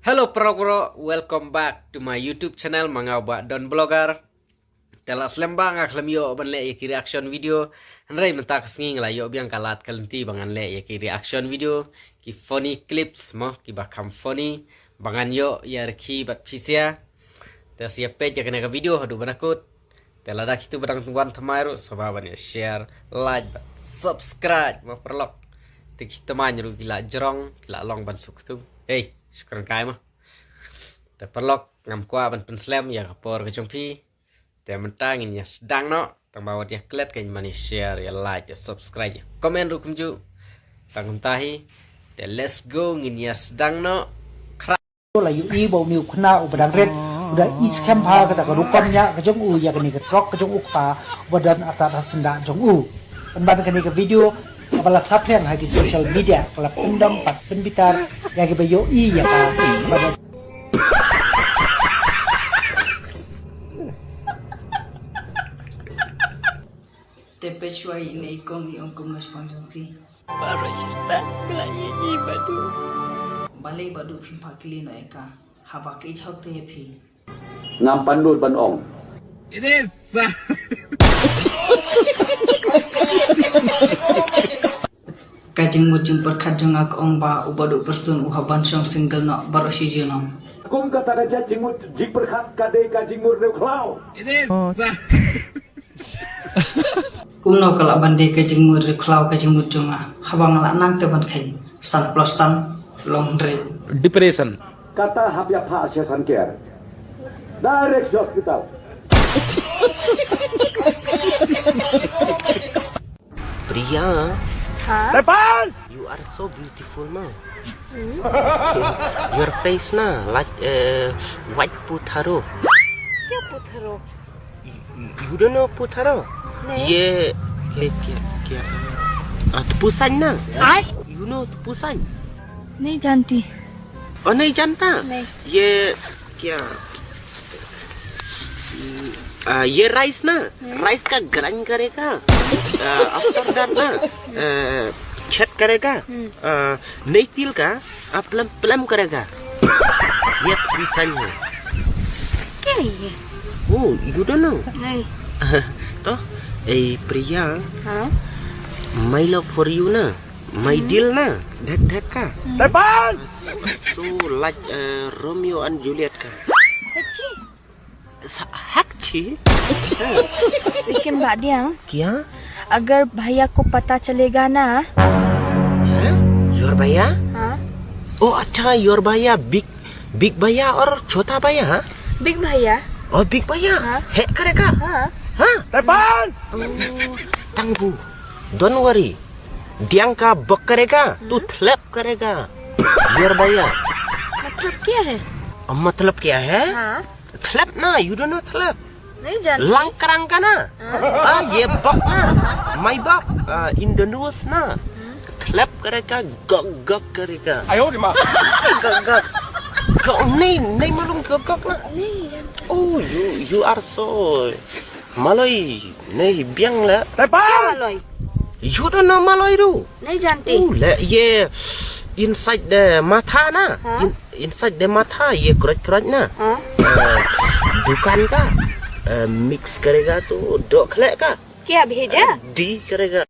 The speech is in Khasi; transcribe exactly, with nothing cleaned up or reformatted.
Hello paralok, welcome back to my YouTube channel, ma nga u Bah Don Blogger. Te la slem ba nga khlem ïoh ban leh ïa ki reaction video. Hynrei mynta ka sngi nga la ïoh biang ka lad ka lynti ba ngan leh ïa ki reaction video, ki funny clips mo, kiba kham funny, ba ngan ïoh ïa rkhie bad pisa. Te sa ïa peit ïa kane ka video haduh ba na kut. Te lada kito ba dang wan thymmai ruh, sngewbha ban ïa share, like bad subscribe mo paralok. Te ki thymmai ruh ki la jrong, ki la long ban suk ktung. Ei, shu kren kai mo. Te paralok, ngam kwah ban pynslem ïa ka por ka jong phi. Te mynta ngin ïa sdang noh, tang ba wat ïa klet, kan ïa share, ïa like, ïa subscribe, ïa comment ruh kumjuh. Tang kumta hi. Te let's go, ngin ïa sdang noh. Khra. La ïohi ba u mei u khynnah uba dang rit u da i skhem bha kata ka rukom ñiah ka jong u ïa kane ka trok ka jong u kpa uba don artat ha syndah jong u. Pynban kane ka video kaba la saphriang ha ki social media ka la pyndam pat pynbitar ïa kiba ïohi ïa ka ba da. Te peit shuwa ine i kong i ong kumno shaphang jong phi. Baroh shirta ka la ïohi Bah Duh. Balei Bah Duh phim phah kylli noh ïa ka haba ka ïeit hok te ïa phi. Ngam pan nud ban ong. Ka jingmut jingpyrkhat jong nga ka ong ba u Bah Duh Prestone u hap ban shong single noh baroh shi junom. Kum kata ka jait jingmut jingpyrkhat ka dei ka jingmut riewkhlaw. Kumno ka lah ban dei ka jingmut riewkhlaw ka jingmut jong nga haba nga lah nang te ban kheiñ san plus san long hynriew. Depression. Kata hap ïa phah sha Sankar. Direct sha hospital. Priya, Ha? You are so beautiful na. Your face na like uh, white putharo. क्या पुथरो? You don't know putharo? नहीं। ये ये क्या क्या uh, tpusan na. आय? You know tpusan? नहीं जानती। Oh नहीं जानता? नहीं। ये क्या आ, ये राइस ना, राइस का ग्राइंड करेगा। आ, आफ्टर दैट ना, आ, छेद करेगा। आ, नहीं तिल का, आप प्लम प्लम करेगा। ये फंक्शन है। क्या है ये? ओ, यू डोंट नो? नहीं। तो ए प्रिया, हाँ? My love for you ना, my deal ना, ढक ढक का। So like Romeo and Juliet का। सच्ची? सा- हक छी। लेकिन बादियां, क्या? अगर भैया को पता चलेगा ना। हैं? योर भैया? हाँ। ओ अच्छा, योर भैया बिग, बिग भैया और छोटा भैया, हाँ? बिग भैया। और बिग भैया? हाँ। हैक करेगा? हाँ। हाँ? ओ, तंगू, don't worry। Diang ka bok करेगा, तू थ्लैप करेगा। योर भैया। मतलब क्या है? अब मतलब क्या है? हाँ। थ्लैप ना, you don't know थ्लैप? नहीं जानती। Langkrang का ना? हाँ। हाँ, ये बक ना, my बक, आ, Indonesia ना, थ्लैप करेगा, गक गक करेगा। आयो रे माँ। गक गक। गक, नहीं, नहीं मालूम गक गक ना? नहीं जानती। Oh, you, you are so Maloi, नहीं बियांग ला। क्या मालूम? You don't know मालoi रू? नहीं जानती। ओ, ले, ये inside the माथा ना, हाँ? In, inside the माथा, ये क्रच क्रच ना। हाँ? अ, दुकान का, अ, मिक्स करेगा तो दो खले का। क्या भेजा? डी करेगा।